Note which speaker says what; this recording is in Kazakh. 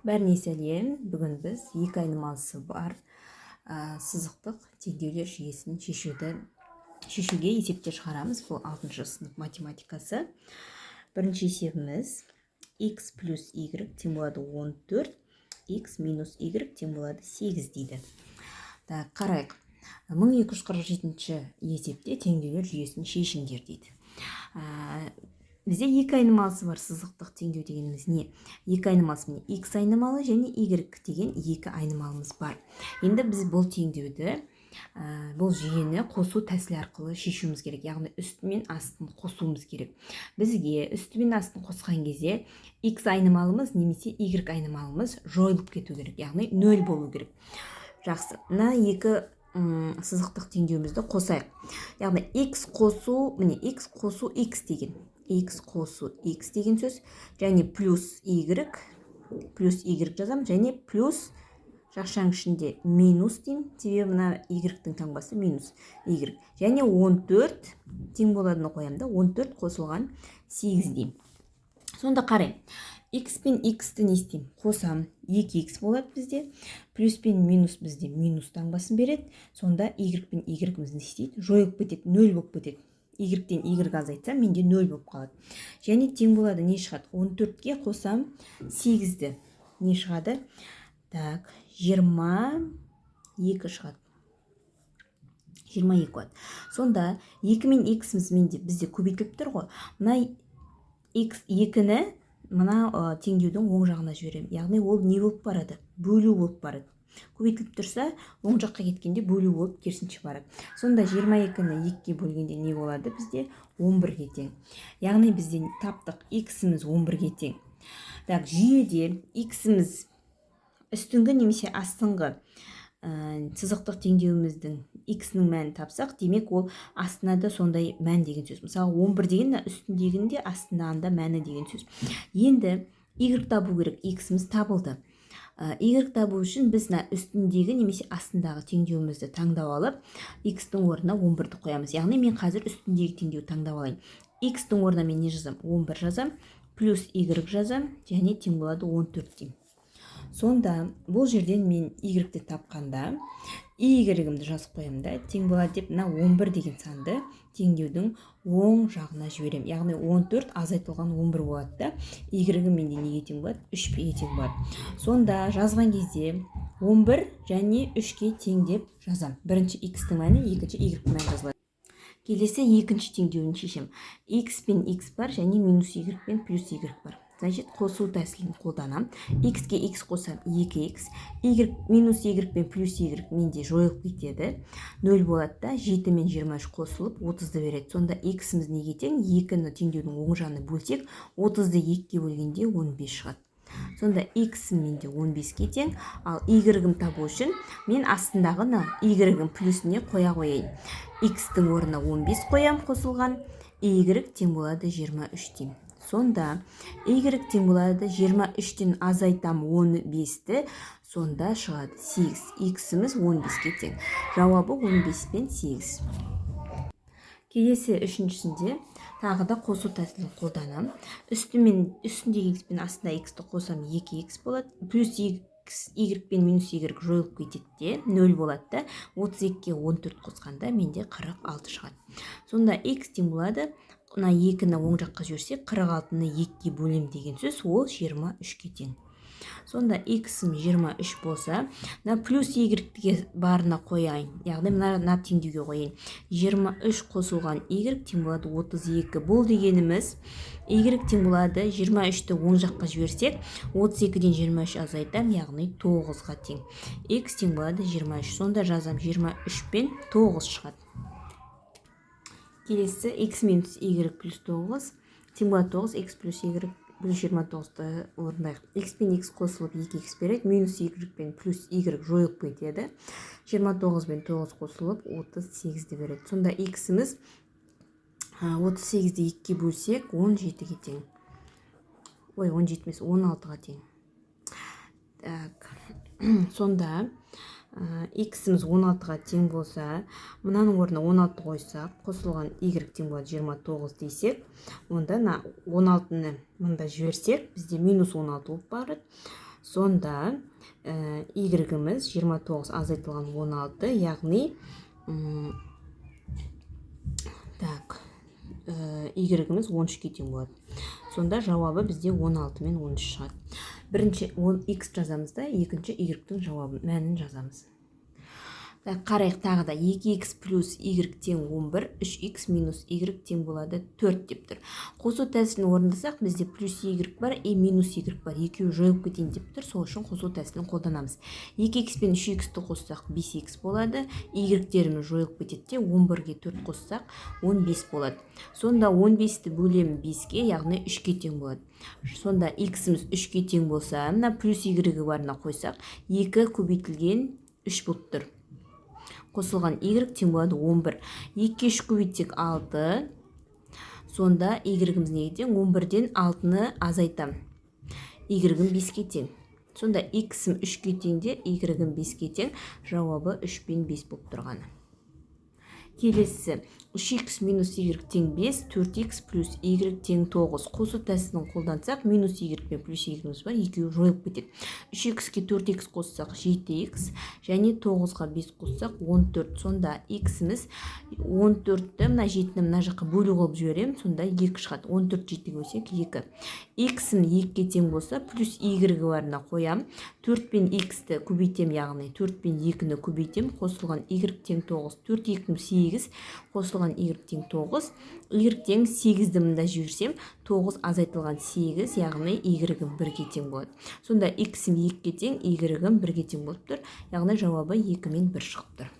Speaker 1: Бәріне сәлем! Бүгін біз екі айнымалысы бар сызықтық теңдеулер жүйесін шешуге есептер шығарамыз. Бұл алтыншы сынып математикасы. Бірінші есебіміз: x плюс y тең болады 14, x минус y тең болады 8 дейді. Так, қарайық. 1247 есепте теңдеулер жүйесін шешіңдер дейді. Бізде екі айнымалысы бар сызықтық теңдеу дегеніміз не? Екі айнымалысы, міне, x айнымалы және y деген екі айнымалымыз бар. Енді біз бұл теңдеуді, бұл жүйені қосу тәсілі арқылы шешуіміз керек, яғни үсті мен астын қосуымыз керек. Бізге үсті мен астын қосқан кезде x айнымалымыз немесе y айнымалымыз жойылып кету керек, яғни нөл болу керек. Жақсы, мына екі сызықтық теңдеуімізді қосайық, яғни x қосу, міне, x қосу x деген, x қосу x деген сөз және плюс y, плюс y жазамын және плюс жақшаның ішінде минус деймін, себебі мына y-тің таңбасы минус y, және 14 тең боладыны қоямын да, 14 қосылған 8 деймін. Сонда қараймын, x пен x-ті не істеймін? Қосамын, 2x болады бізде. Плюс пен минус бізде минус таңбасын береді. Сонда y пен y-іміз не істейді? Жойылып кетеді, нөл болып кетеді. Y-тен y азайтсам, менде нөл болып қалады. Және тең болады не шығады? 14-ке қосам 8-ді, не шығады? Так, 22 шығады, 22 болады. Сонда 2 мен x-іміз менде, бізде көбейтіліп тұр ғой. Мына x 2-ні мына теңдеудің оң жағына жіберемін, яғни ол не болып барады? Бөлу болып барады. Көбейтіліп тұрса, оң жаққа кеткенде бөлу болып керісінше барады. Сонда 22-ні 2-ге бөлгенде не болады бізде? 11-ге тең. Яғни бізде таптық, x-іміз 11-ге тең. Так, жүйеде x-іміз үстіңгі немесе астыңғы сызықтық теңдеуіміздің x-інің мәнін тапсақ, демек, ол астына да сондай мән деген сөз. Мысалы, 11 деген мына үстіндегінің де, астындағының да мәні деген сөз. Енді y табу керек. X-іміз табылды. Y табу үшін біз мына үстіндегі немесе астындағы теңдеуімізді таңдап алып, x-тің орнына 11-ді қоямыз. Яғни мен қазір үстіндегі теңдеуді таңдап алайын. X-тің орнына мен не жазамын? 11 жазамын, плюс y жазамын және тең болады 14 деймін. Сонда бұл жерден мен y-ті тапқанда, y-імді жазып қоямын да, тең болады деп, мына 11 деген санды теңдеудің оң жағына жіберемін. Яғни 14 азайтылған 11 болады да, y менде неге тең болады? 3-ге тең болады. Сонда жазған кезде 11 және 3-ке тең деп жазамын. Бірінші x-тің мәні, екінші y-тің мәні жазылады. Келесі екінші теңдеуін шешемін. X пен x бар және минус y пен плюс y бар. Значит, қосу тәсілін қолданамын. X-ке x қосамын, 2x. Y, минус y пен плюс y менде жойылып кетеді, нөл болады да, 7 мен 23 қосылып 30-ды береді. Сонда x-іміз неге тең? Екіні теңдеудің оң жағына бөлсек, 30-ды екіге бөлгенде 15 шығады. Сонда x менде 15-ке тең. Ал y-ім табу үшін мен астындағы мына y-ің плюсіне қоя қояйын. X-тің орнына 15 қоям, қосылған y тең болады 23 деймін. Сонда y тең болады 23-тен азайтам 15-ті, сонда шығады 8. X-іміз 15-ке тең. Жауабы 15 пен 8. Келесі үшіншісінде тағы да қосу тәсілін қолданамын. Үстімен, үстіндегі x пен астындағы x-ті қосам, 2x болады. Плюс x, y пен минус y жойылып кетеді де, нөл болады да, 32-ге 14 қосқанда менде 46 шығады. Сонда x тең болады, мына екіні оң жаққа жіберсек, 46-ны екіге бөлем деген сөз, ол 23-ке тең. Сонда x-ім 23 болса, мына плюс y-ге барына қояйын, яғни мына теңдеуге қояйын. 23 қосылған y тең болады 32. Бұл дегеніміз y тең болады, 23-ті оң жаққа жіберсек, 32-ден 23 азайтамын, яғни 9-ға тең. X тең болады 23. Сонда жазам, 23 пен 9 шығады. Келесі x минус y плюс 9 тең болады 9 x плюс y плюс 29-ды орындайық. X пен x қосылып 2x береді, минус y пен плюс y жойылып кетеді. 29 пен 9 қосылып 38-ді береді. Сонда x-іміз 38-ді екіге бөлсек, 17-ге тең. Ой, 17 емес, 16-ға тең. Так, сонда x-іміз 16-ға тең болса, мынаның орнына 16 қойсақ, қосылған y тең болады 29 десек, онда мына 16-ны мында жіберсек, бізде минус 16 болып барады. Сонда y-іміз 29 азайтылған 16, яғни так, y-іміз 13-ке тең болады. Сонда жауабы бізде 16 мен 13 шығады. Бірінші x жазамыз да, екінші y-тің жауабын, мәнін жазамыз. Так, қарайық тағы да: 2x плюс y тең 11, 3x минус y тең болады 4 деп тұр. Қосу тәсілін орындасақ, бізде плюс y бар и минус y бар, екеуі жойылып кетейін деп тұр. Сол үшін қосу тәсілін қолданамыз. 2x пен 3x-ті қоссақ, 5x болады. Y-теріміз жойылып кетеді де, 11-ге 4 қоссақ, 15 болады. Сонда 15-ті бөлемін 5-ке, яғни 3-ке тең болады. Сонда x-іміз 3-ке тең болса, мына плюс y барына қойсақ, 2 көбейтілген 3 болып тұр, қосылған y тең болады 11. 2-ге 3 көбейтсек, 6. Сонда y-іміз неге тең? 11-ден 6-ны азайтам, y-ім 5-ке тең. Сонда x-ім 3-ке тең де, y-ім 5-ке тең, жауабы 3 пен 5 болып тұрғаны. Келесі: 3x минус y тең 5, 4x плюс y тең 9. Қосу тәсілін қолдансақ, минус y пен плюс y бар, екеуі жойылып кетеді. 3x-ке 4x қоссақ, 7x, және 9-ға 5 қоссақ, 14. Сонда x-іміз 14-ті, мына 7-ні мына жаққа бөлу қылып жіберемін, сонда 2 шығады. 14 7-ге бөлсек, 2. X-ім 2-ге тең болса, плюс y барына қоямын, 4 пен x-ті көбейтемін, яғни 4 пен 2-ні көбейтемін, қосылған y тең 9. 4 2 8, қосылған y тең 9. Y тең 8-ді мында жіберсем, 9 азайтылған 8, яғни y-ім 1-ге тең болады. Сонда x-ім 2-ге тең, y-ім 1-ге тең болып тұр, яғни жауабы 2 мен 1 шығып тұр.